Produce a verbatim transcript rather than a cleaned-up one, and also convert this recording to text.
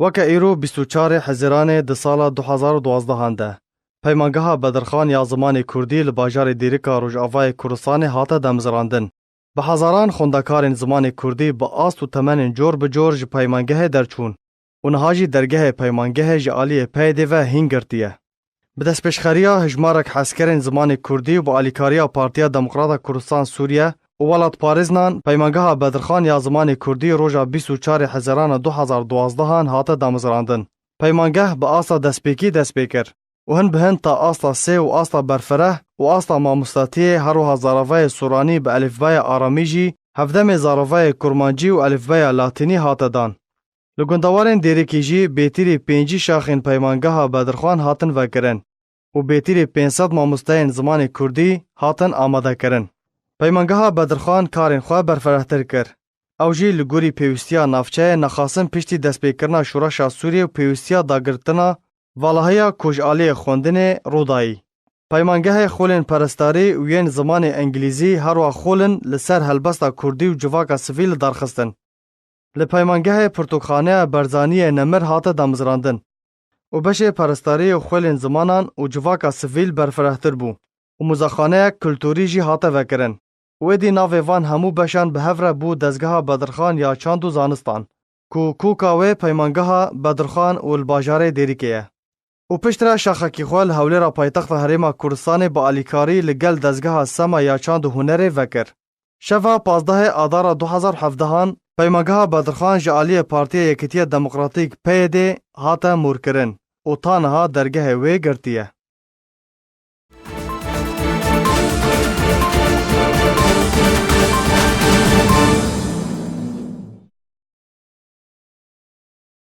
Weke îro bîst û çarê Hezîranê di sala du hezar û duwazdeh de, Peymangeha Bedirxan ya zimanê kurdî li bajarê Dêrika Rojavayê Kurdistanê hate damezrandin. Bi hezaran xwendekarên zimanê kurdî bi ast û temenên cor bi cor ji peymangehê derçûn û niha jî dergehê peymangehê ji aliyê P Y D'ê ve hîn girtiye. Bi destpêşxeriya hejmarek hezkerên zimanê kurdî û bi alîkariya Partiya Demokrata Kurdistan Sûriye û welatparêznan, Peymangeha Bedirxan ya zimanê kurdî roja bîst û çarê Hezîrana du hezar duwazdehan hate damezrandin. Peymangeh bi asta destpêkî dest pê kir û hin bi hin ta asta sê û asta berfireh û asta mamostatiyê, her wiha zaravayê soranî bi elîfbaya aramî jî, hevdemê zaravayê kurmancî û elîfbaya latînî hate dan. Li gundewarên Dêrikê jî bêtirî pêncî şaxên Peymangeha Bedirxan hatin vekirin û bêtirî pênc sed mamosteyên zimanê kurdî hatin amadekirin. Peymangeha Bedirxan karên xwe berfirehtir kir. Ew jî li gorî pêwîstiya navçeyê nexasin piştî destpêkirina şoreşa Sûriyê û pêwîstiya dagirtina valahiya ku ji aliyê xwendinê rûdayî. Peymangehê xwilên perestdarî û yên zimanê îngilîzî herwa xwilin li ser helbesta kurdî û civaka sivîl li dar xistin. Li peymangehê pirtûkxaneya Barzaniyê Nemir hate damezrandin û beşê perestdarî û xwelên zimanan û civaka sivîl berfirehtir bû û muzexaneyek kulturî jî hate vekirin û êdî navê van hemû beşan bi hev re bû Dezgeha Bedirxan ya Çand û Zanistan, ku kûka wê Peymangeha Bedirxan û li bajarê Dêrikê ye. Û piştre şaxekî xwe li Hewlêra paytexta Herêma Kurdistanê bi alîkarî li gel Dezgeha Sema ya Çand û Hunerê vekir. Şeva pazdehê Adara du hezar hevdehan, Peymangeha Bedirxan ji aliyê Partiya Yekîtiya Demokratîk, P Y D, hate morkirin û ta niha dergehê wê girtiye.